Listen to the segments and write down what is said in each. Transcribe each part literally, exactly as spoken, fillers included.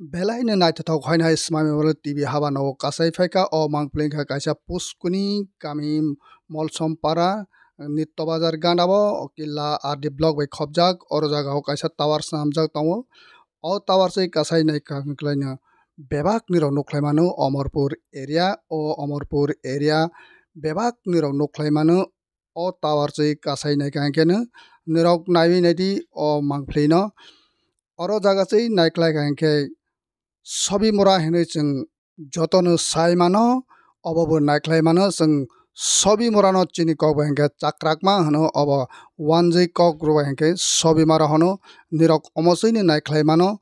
Belai no naithothok haino hai Smai Memorial T V habano kasai phaikha. O mangpili wngkha kaisa Puskuni kami Molsompara, Nitto Bazar gana o Killa R D block bai khopjak. Oro jaga o kaisa tower swnamjak tongo. O tower se kasai naikha hwnkhe no bebak ni rok nukhlai mano Omorpur area. O Omorpur area bebak ni rok nukhlai mano. O tower se kasai naikha hwnkhe no norok naiwi naidi o mangpili no. Oro jaga se naikhlai kha hwnkhe Sobimura hinwi chwng jotono sai mano, obo bo naikhlai mano. Chwng Sobimurano chini kok bai hwnkhe chakrakma hwno, obo wanjwi kok rwbai hwnkhe Sobimura hwno, nirok omo chwino naikhlai mano.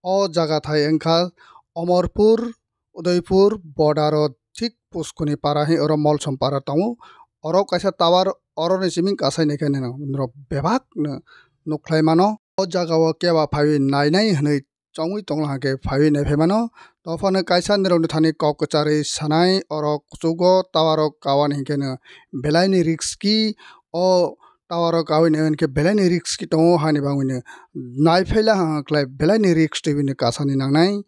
O jaga thai wngkha Omorpur, Udaipur border o thik Puskuni para hi oro Molsom para tongo. Oro kaisa tower, oroni simi kasai naikhe nini norok bebak no nukhlai mano. O jaga o keba phaiwi nainai hinwi chongwi tongla hwnkhe phaiwi naiphai mano. Tophano kaisa nirokni thani kok kwcharwi sanai, oro kuchugo tower o kawan hinkhe no belai ni riski. O tower o kawi nai hinkhe belai ni riski tongo, hani bangwi no naiphaila hwnkhe belai ni risk twiwi no kasani nangnai.